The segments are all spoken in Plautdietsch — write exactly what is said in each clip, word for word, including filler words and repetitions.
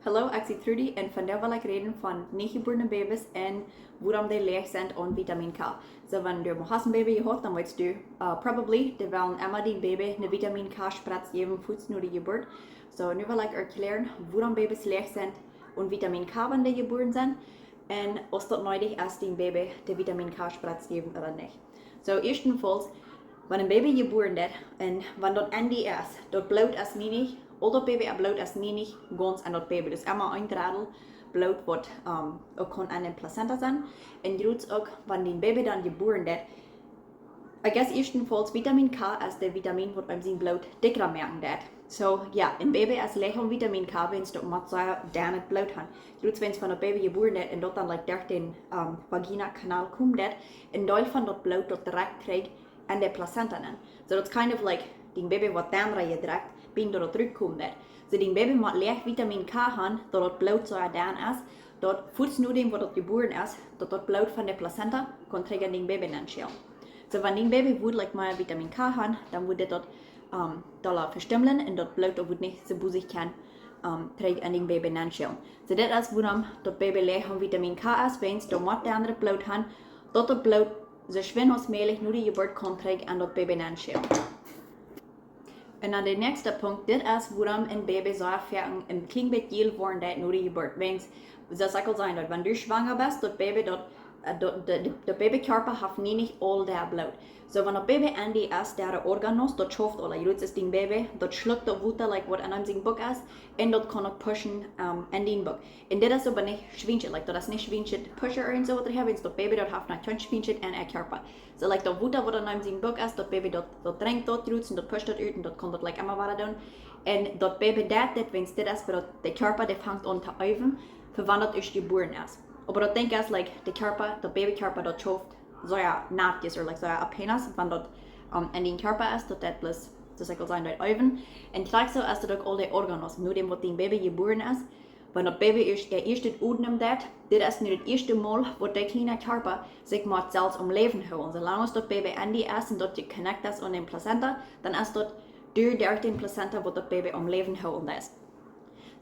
Hallo, ekj sie Trudy un vondoag well ekj räden von niejebuarne Babys un wuarom dee läach sent aun Vitamin K. So, wan du mol hast een Baby jehaut, dan weetst du, uh, probably, dee wellen emma dien Baby ne Vitamin K Sprets jäwen fuaz no de Jeburt. So, nu well ekj erkjlären wuarom Babys läach sent aun Vitamin K wan dee jebuaren sent un aus daut needich es dien Baby de Vitamin K Sprets jäwen ooda nich. So, ieeschtenfauls, wan een Baby jebuaren woat un wan daut en die es, daut Bloot es nie nich, aul daut Babybloot es nie nich gaunz en daut Baby. Daut es emma een Dredel Bloot waut, um, uk kaun en de Placenta sennen. Un jrods uk, wan dien Baby dan jebuaren woat, I guess ieeschtenfauls, Vitamin K es de Vitamin waut eenem sien Bloot dikja moaken deit. So, jo, een Baby es läach aun Vitamin K, wiels daut mott sea dennet Bloot han. Jrods wiels wan daut Baby jebuaren woat un daut dan, like, derch dän, um, Vagina Kanal komen deit, een Deel von daut Bloot daut direkt kjricht en de Placenta nenn. So, daut is kind of like dien Baby waut dan riecht direkt, binnen daut daut rutkomen deit. So, dien Baby mott läach Vitamin K han, daut daut Bloot sea denn es, daut fuaz nodäm waut daut jebuaren es, daut daut Bloot von de Placenta kaun trigj en dien Baby nenn schälen. So, wan dien Baby wudd, like, mea Vitamin K han, dan wudd dit daut, um, dolla vestimmlen un daut Bloot daut wudd nich soo bosich kjennen, um, trigj en dien Baby nenn schälen. So, dit es wuarom daut Baby läach aun Vitamin K es, wiels daut mott dennet Bloot han, daut daut Bloot soo schwind aus mäajlich no de Jeburt kaun trigj en daut Baby nenn schälen. Un dan de näakjste Punkt, dit es wuarom een Baby soo foaken een kjlien bät jiel woaren deit no de Jeburt. Wiels, soo aus ekj aul säd, daut wan du schwanga best, daut Baby, daut, uh, daut, de, de, daut Babykjarpa haft nie nich aul daut Bloot. So, wan daut Baby en die es, dee Organos, daut schauft aul, jrods es dien Baby, daut schlukt daut Wota, like, waut en eenem sien Buck es, un daut kaun uk pushen, um, en dien Buck. Un dit es oba nich schwienschet, like, daut es nich schwienschet pushen ooda soo waut, wiels daut Baby daut haft noch kjeen schwienschet en äa Kjarpa. So, like, daut Wota waut en eenem sien Buck es, daut Baby daut, daut drinkjt daut jrods un daut pusht daut ut un daut kaun daut, like, emma wieda doonen. Un daut Baby deit dit, wiels dit es waut daut, de Kjarpa dee fangt aun to äwen, fa wan daut ieescht jebuaren es. Oba daut Dinkj es, like, de Kjarpa, daut Babykjarpa daut schauft soo, jo, naftjes ooda, like, soo, jo, apenas, wan daut, um, en dien Kjarpa es, daut deit bloos, soo aus ekj aul säd, daut äwen. Un krakjt soo es daut uk aul de Organos, nodäm waut dien Baby jebuaren es, wan daut Baby ieescht, äa ieeschtet Odem deit, dit es nu daut ieeschte Mol waut de kjliene Kjarpa sikj mott selfst aum Läwen hoolen. Soo lang aus daut Baby en die es un daut jeconnect es aun dän Placenta, dan es daut derch dän Placenta waut daut Baby aum Läwen hoolen deit.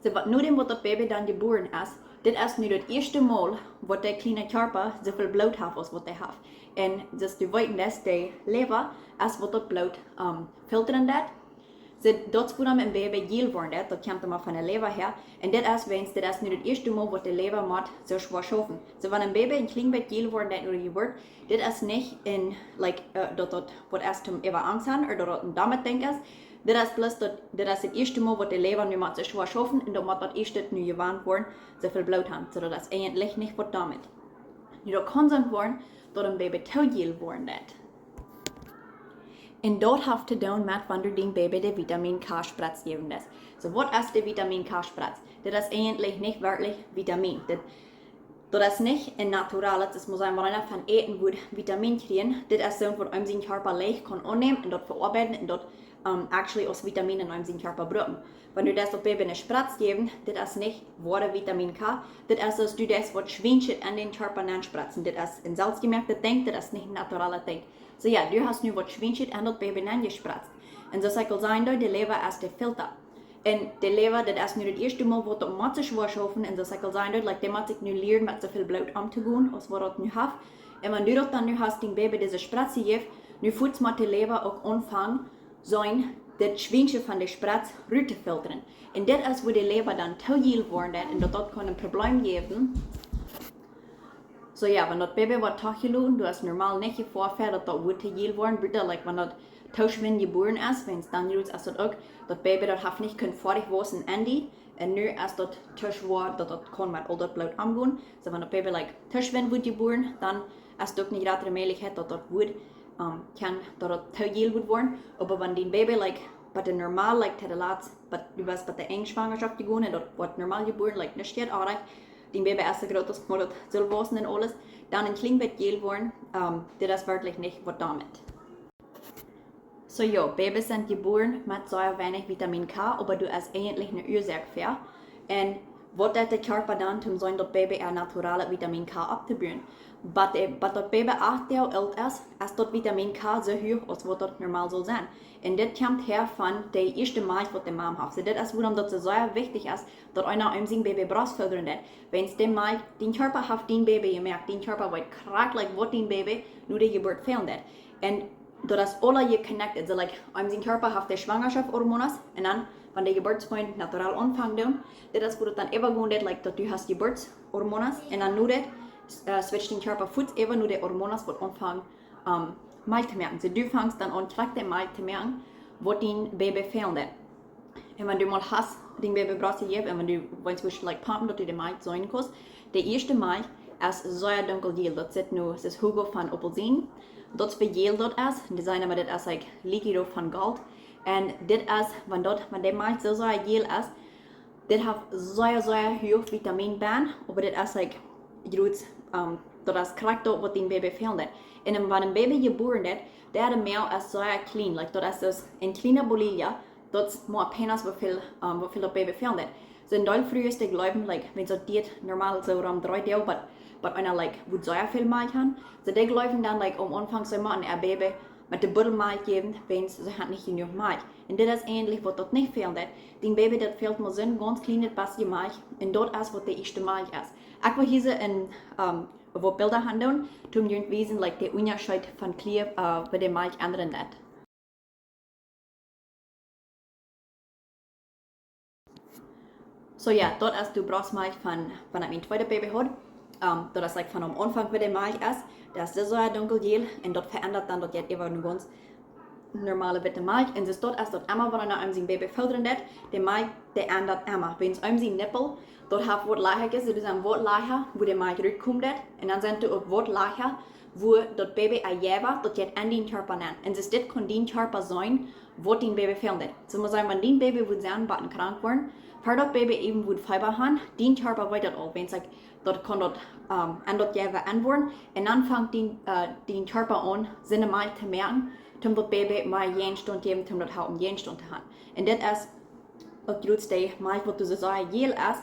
So, wan nodäm waut daut Baby dan jebuaren es, dit es nu daut ieeschte Mol waut de kjliene Kjarpa soo väl Bloot haft aus waut dee haft. Un daut du weetst, daut de Lewa es waut daut Bloot, um, filtren deit. So, daut es wuarom een Baby jiel woaren deit, daut kjemt emma von de Lewa häa. Un dit es, wiels dit es nu daut ieeschte Mol waut de Lewa mott soo schwoa schaufen. So, wan een Baby een kjlien bät jiel woaren deit no de Jeburt, dit es nich een, like, uh, daut daut waut es toom äwa Angst han, ooda daut daut een domet Dinkj es. Dit es bloos daut, dit es daut ieeschte Mol waut de Lewa nu mott soo schwoa schaufen, un daut mott daut ieeschte nu jewant woaren, soo väl Bloot han. So, daut es eejentlich nich waut domet. Nu, daut kaun soo woaren, daut een Baby too jiel woaren deit. Un daut haft to doonen met wan du dien Baby de Vitamin K Sprets jäwen deist. So, waut es de Vitamin K Sprets? Dit es eejentlich nich werkjlich Vitamin. Dit, daut es nich een naturales, daut mott eena mol von Äten wudd Vitamin kjrieen. Dit es soont waut eenem sien Kjarpa leicht kaun aunnämen un daut veoabeiden un daut, um, actually aus Vitamin en eenem sien Kjarpa brucken. Wan du deist daut Baby ne Sprets jäwen, dit es nich woare Vitamin K, dit es soo aus du deist waut Schwienschet en dän Kjarpa nenn spretzen. Dit es een selfstjemoaktet Dinkj, dit es nich een naturales Dinkj. So jo, du hast nu waut Schwienschet en daut Baby nenn jesprets. Un soo aus ekj aul säd, de Lewa es de Filta. Un de Lewa, dit es nu daut ieeschte Mol waut daut mott soo schwoa schaufen, un soo aus ekj aul säd, like, dee mott sikj nu lieren met soo väl Bloot omtogonen aus waut daut nu haft. Un wan du daut dan nu hast, dien Baby dise Sprets jejäft, nu fuaz mott de Lewa uk aunfangen, soo daut Schwienschet von de Sprets rut to filtren. Un dit es wua de Lewa dan too jiel woaren deit un daut daut kaun een Problem jäwen. So jo, wan daut Baby woat toojeloten, daut es normal nich jefoafäa daut daut woat too jiel woaren, buta, like, wan daut too schwind jebuaren es, wiels dan jrods es daut uk, daut Baby daut haft nich kunt foadich wausen en die, un nu es daut too schwoa daut daut kaun met aul daut Bloot omgonen. So wan daut Baby, like, too schwind woat jebuaren, dan es daut uk ne jratre Mäajlichkjeit daut daut woat, um, kaun, daut daut too jiel woat woaren. Oba wan dien Baby, like, bie de normal, like, to de latst, bie, du best bie de Enj Schwangerschaft jegonen un daut woat normal jebuaren, like, nuscht jeit oajch, dien Baby es soo groot aus waut daut sull wausen un aules, dan een kjlien bät jiel woaren, um, dit es werkjlich nich waut doamet. So jo, Babys sent jebuaren met sea weinich Vitamin K, oba doa es eejentlich ne Uasoak fa. Un Waut deit de Kjarpa dan, om sien daut Baby äa naturale Vitamin K opptobuen? Bat de, bat daut Baby acht Doag oolt es, es daut Vitamin K soo huach aus waut daut normal saul sennen. Un dit kjemt häa von de ieeschte Malkj waut de Mam haft. Soo, dit es wuarom daut soo sea wichtich es, daut eena om sien Baby Brost foodren deit. Wiels de Malkj, dien Kjarpa haft dien Baby jemoakt, dien Kjarpa weet krakjt waut dien Baby no de Jeburt fälen deit. Un daut es aula je connected. Soo, like, om sien Kjarpa haft de Schwangerschaftshormonen un dan, wan de Jeburtsweeen natural aunfangen doonen, dit es woo daut dan äwagonen deit, like, daut du hast Jeburtshormonen un dan no dit, äh, switcht dien Kjarpa fuaz äwa no de Hormonen waut aunfangen, ähm, Malkj to moaken. Soo, du fangst dan aun, krakjt de Malkj to moaken, waut dien Baby fälen deit. Un wan du mol hast dien Baby Brost jejäft un wan du, wan du wurscht, like, pumpen, daut du de Malkj seenen kaust, de ieeschte Malkj es sea dunkeljiel. Daut sitt nu, daut es Jugo von Aupelsien. Daut es woo jiel daut es. Un dee sajen emma, dit es, like, líquido von Gold. Un dit es, wan daut, wan de Malkj soo sea jiel es, dit haft sea, sea huach Vitamin bennen, oba dit es, like, jrots, ähm, daut es krakjt daut waut dien Baby fälen deit. Un wan een Baby jebuaren deit, de Moag es sea kjlien, like, daut es dus een kjliena bolillo, daut es mau apenas woo väl, ähm, woo väl daut Baby fälen deit. Soo, een Deel Frues dee jleewen, like, wan daut Diet normal soo rom dree Doag, but, but eena, like, wudd sea väl Malkj haben. Soo, dee jleewen dan, like, aum Aunfank saul eena äa Baby met de Buddel Malkj jäwen, wiels see haben nich jenuach Malkj. Un dit es eejentlich waut daut nich fälen deit. Dien Baby daut fält mau soon gaunz kjlienet bät Malkj. Un daut es waut de ieeschte Malkj es. Ekj well hia een, ähm, waut Bilda aundoonen, om junt wiesen, like, de Unjascheet von Kjlia, äh, woo de Malkj endren deit. Soo jo, daut es de Brostmalkj von, von daut mien tweedet Baby haud. Ähm, daut es, like, von aum Aunfank woo de Malkj es. Daut es soo dunkeljiel un daut veendat dan, daut jeit äwa ne gaunz normale witte Malkj. Un soo daut es daut emma, wan eena om sien Baby foodren deit, de Malkj, dee endat emma. Wiels om sien Nippel, daut haft waut Lajcha, soo doa sent waut Lajcha, wua de Malkj rutkomen deit. Un dan sent doa uk waut Lajcha, wua daut Baby aun jejäft, daut jeit enn dien Kjarpa nenn. Un soo dit kaun dien Kjarpa seenen, waut dien Baby fälen deit. Soo mott sennen, wan dien Baby wudd sennen, bat een krank woaren, ver daut Baby äwen wudd Feeba haben, dien Kjarpa weet daut aul, wiels, like, daut kaun daut, ähm, enn daut Jejäft enn woaren. Un dan fangt dien, äh, dien Kjarpa aun, siene Malkj to moaken, om daut Baby mea Jäajenstaunt jäwen, om daut halpen Jäajenstaunt to haben. Un dit es uk jrots de Malkj waut doa soo sea jiel es.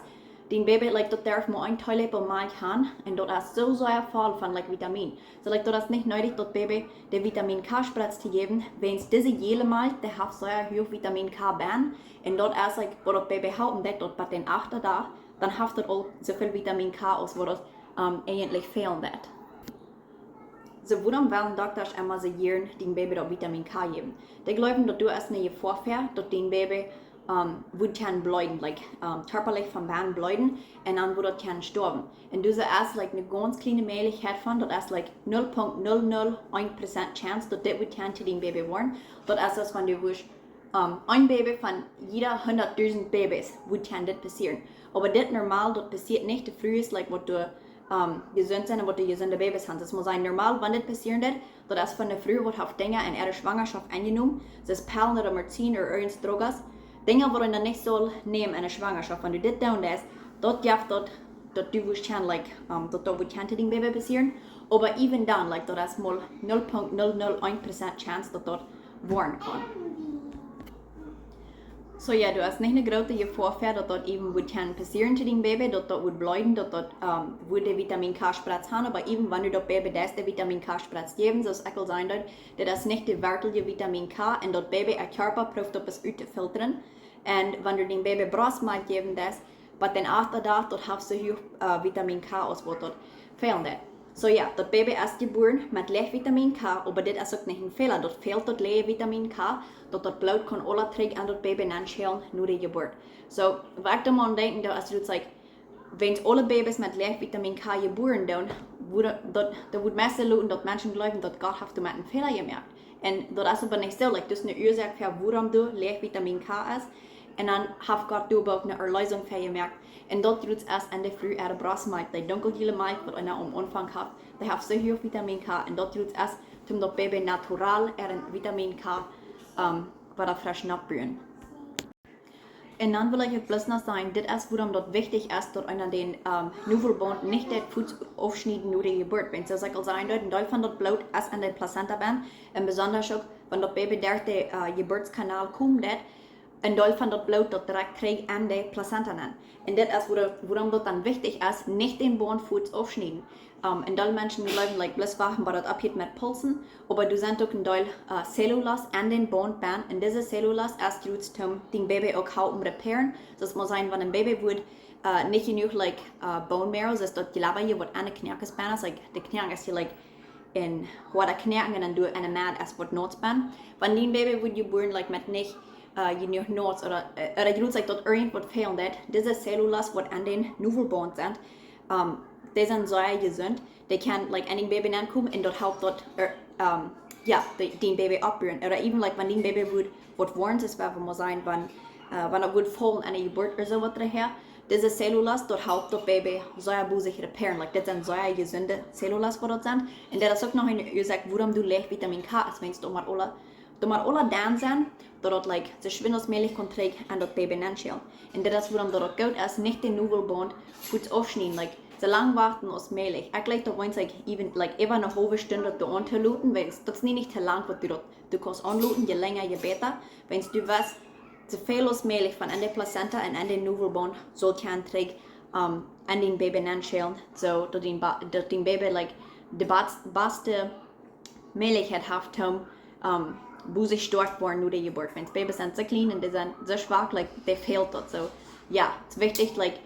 Dien Baby, like, daut darf mau een Teeläpel Malkj haben, un daut es soo sea voll von, like, Vitamin. Soo, like, daut es nich needich daut Baby de Vitamin K Sprets to jäwen, wiels dise jiele Malkj, dee haft sea huach Vitamin K bennen. Un daut es, like, waut daut Baby halpen deit, daut bie dän achten Dach, dan haft daut aul soo väl Vitamin K aus waut daut, ähm, eejentlich fälen deit. Soo, wuarom wellen Doktasch emma soo jieren dien Baby daut Vitamin K jäwen? Dee jleewen, daut doa es ne Jefoa fa, daut dien Baby, ähm, wudd kjennen bleeden, like, ähm, kjarpalich von bennen bleeden, un dan wudd daut kjennen stoawen. Un doa es, like, ne gaunz kjliene Mäajlichkjeit von, daut es, like, null Punkt null null een Prozent Chance, daut dit wudd kjennen to dien Baby woaren. Daut es, aus wan du wurscht, ähm, een Baby von jieda hundatdusent Babys wudd kjennen dit passieren. Oba dit normal, daut passieet nich, de Frues, like, waut doa, ähm, jesunt sent un waut de jesunde Babys haben. Daut mott sennen normal, wan dit passieren deit, daut es von ne Fru waut haft Dinja enn äare Schwangerschaft aunjenomen, soo aus Pellen ooda Medizin ooda irjent Drogas. Dinja waut eena nich saul nämen enn de Schwangerschaft. Wan du dit doonen deist, daut jeft daut, daut du wurscht kjennen, like, ähm, daut daut wudd kjennen to dien Baby passieren. Oba even dan, like, daut es mau null Punkt null null een Prozent Chance daut daut woaren kaun. Soo jo, doa es nich ne groote Jefoa fa, daut daut even wudd kjennen passieren to dien Baby, daut daut wudd bleeden, daut daut, ähm, wudd de Vitamin K Sprets haben, oba even wan du daut Baby deist de Vitamin K Sprets jäwen, soo aus ekj aul säd, daut, daut es nich de werkjliche Vitamin K, un daut Baby äa Kjarpa proowt daut bloos uttofiltren. Un wan du dien Baby Brostmalkj jäwen deist, bat dän achten Dach, daut haft soo huach, äh, Vitamin K aus waut daut fälen deit. Soo jo, daut Baby es jebuaren met läach Vitamin K, oba dit es uk nich een Fäla. Daut fält daut läach Vitamin K, daut daut Bloot kaun aula trigj aun daut Baby nenschälen no de Jeburt. Soo, waut ekj doa mau aun denkjen doo, es daut, like, wiels aule Babys met läach Vitamin K jebuaren doonen, wudd daut, daut wudd meist loten daut Menschen jleewen daut Gott haft doa met een Fäla jemoakt. Un daut es oba nich soo, like, daut es ne Uasoak fa wuarom doa läach Vitamin K es. Un dan haft Gott doa uk ne Erleesunk fa jemoakt. Un daut jrots es enn de Fru äare Brostmalkj, dee dunkeljiele Malkj waut eena aum Aunfank haft, dee haft soo huach Vitamin K. Un daut jrots es, om daut Baby natural äa Vitamin K, ähm, wada fresch noppbuen. Un dan well ekj uk bloos noch sajen, dit es wuarom daut wichtich es daut eena dän, ähm, Nuwelbaunt nich deit fuaz aufschnieden no de Jeburt. Wiels, soo aus ekj aul säd, een Deel von daut Bloot es enn de Placenta bennen. Un besonda uk, wan daut Baby derch de, äh, Jeburtskanal komen deit, een Deel von daut Bloot daut direkt trigj aun de Placenta nenn. Un dit es wuarom daut dan wichtich es, nich dän Baunt fuaz aufschnieden. Um, un deel Menschen jleewen, like, bloos wachten bat daut oppheet met pulsen, oba doa sent uk een Deel uh, cellulas aun dän Baunt benn. Un dise cellulas es jrods toom dien Baby uk halpen repairen. Soo aus mau sajen, wan een Baby woat uh, nich jenuach, like, uh, bone marrow, soo aus daut Jlabba waut aun de Knoakes benn es, like, de Knoakes es hia, like, een hoada Knoaken un dan doa enne Medd es waut Nots benn. Wan dien Baby woat jebuaren, like, met nich uh, jenuach Nots ooda, uh, ooda jrods, like, daut irjent waut fälen deit, dise cellulas waut aun dän Nuwelbaunt sent, um, dee sent sea jesunt. Dee kjennen, like, aun dien Baby nenkomen un daut halpt daut, uh, um, jo, de, dien Baby oppbuen. Ooda even, like, wan dien Baby woat, woat woaren, soo aus wie mau sajen, wan, uh, wan et woat faulen aun de Jeburt ooda soo waut doahäa. Dise cellulas, daut halpt daut Baby sea bosich repairen. Like, dit sent sea jesunde cellulas waut daut sent. Un daut es uk noch eene Uasoak wuarom du leicht Vitamin K es, wiels daut mott aula, daut mott aula dan sennen, daut daut, like, soo schwind aus mäajlich kaun trigj aun daut Baby nenschälen. Un dit es wuarom daut uk goot es, nich dän Nuwelbaunt fuaz aufschnieden, like, soo lang wachten aus mäajlich. Ekj jleich daut, wan, like, even, like, äwa eene haulwe Stund daut doa aun to loten, wiels daut es nie nich too lang waut du daut, du kaust aunloten, je lenja je bäta. Wiels du weetst, soo väl aus mäajlich von aun de Placenta un aun dän Nuwelbaunt saul kjennen trigj, um, aun dien Baby nenschälen, soo daut dien, ba daut dien Baby, like, de bas baste Mäajlichkjeit haft toom, um, bosich stoakj woaren no de Jeburt. Wiels Babys sent soo kjlien un dee sent soo schwak, like, dee fält daut. Soo, jo, et es wichtich, like,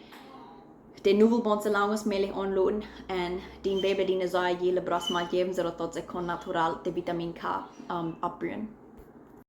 dän Nuwelbaunt soo lang aus mäajlich aunloten un dien Baby diene sea jäle Brostmalkj jäwen, soo daut daut sikj kaun natural de Vitamin K, um, oppbuen.